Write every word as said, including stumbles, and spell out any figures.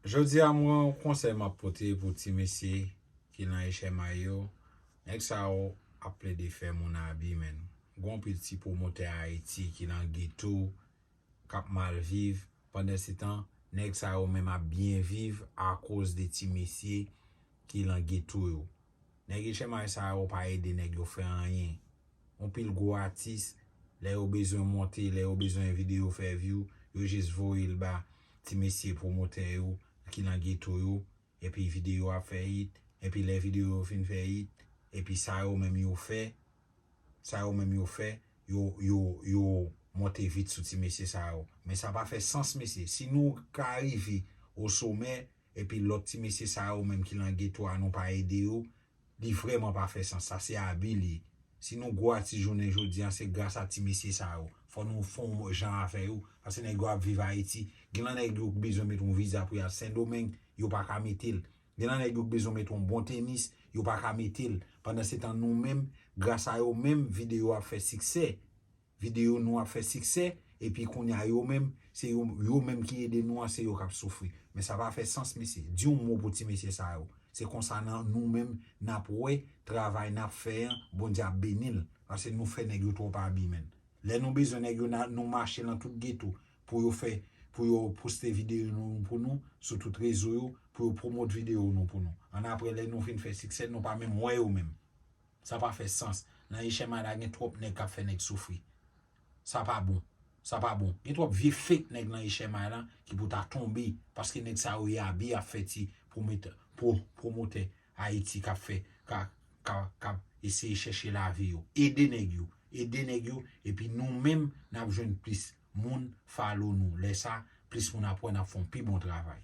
Jodi a, mwen, yon konsèy m ap pote pou ti mesye ki nan H M I yo. Nèg sa yo ap plede fè moun abi, menn. Gon pil ti pwomotè Ayiti ki nan geto, k ap mal viv. Pandan se tan, nèg sa yo menm ap byen viv akoz de ti mesye ki nan geto yo. Nèg H M I sa yo pa ede nèg yo fè anyen. Yon pil gwo atis, lè yo bezwen monte, lè yo bezwen videyo fè view, yo jis voye l ba ti mesye pwomotè yo ki nan geto yo, epi videyo ap fè hit, epi lè videyo yo fin fè hit, epi sa yo menm yo fè, sa yo menm yo fè, yo, yo, yo monte vit sou ti mesye sa yo. Men sa pa fè sans, mesye. Si nou ka rive o somè, epi lòt ti mesye sa yo menm ki nan geto a, nou pa ede yo, li vrèman pa fè sans. Sa se abi li ye. Si nou gwo atis jounen jodi a, se gras a ti mesye sa yo. Fò nou fè yon jan avè yo, paske nèg yo ap viv Ayiti. Gen nan nèg yo bezwen met yon viza pou y al Sendomeng, yo pa ka mete l. Gen nan nèg yo bezwen met yon bon tenis, yo pa ka mete l. Pandan se tan, nou menm, gras a yo menm, videyo ap fè siksè. Videyo nou ap fè siksè, epi kounye a yo menm, se yo, yo menm ki ede nou an, se yo k ap soufri. Men sa pa fè sans, mesye. Di yon mo pou ti mesye sa yo. Se konsa nan, nou menm, n ap wè travay n ap fè an, Bondye ap beni l. Paske nou fè nèg yo twòp abi, menn. Lè nou bezwen nèg yo, n a, nou mache nan tout geto pou yo fè, pou yo poste videyo nou pou nou, sou tout rezo yo, pou yo pwomot videyo nou pou nou. Annapre, lè nou fin fè siksè, nou pa menm wè yo menm. Sa pa fè sans. Nan H M I la, gen twòp nèg k ap fè nèg soufri. Sa pa bon. Sa pa bon. Gen twòp vye fake nèg nan H M I la ki pou ta tonbe, paske nèg sa yo ye abi ap fè ti pwomotè, pwo-, pwomotè Ayiti k ap fè, ka, ka, k ap eseye chèche lavi yo. Ede nèg yo. Ede nèg yo. Epi nou menm, n ap jwenn plis moun follow nou. Lè sa, plis moun ap wè n ap fè yon pi bon travay.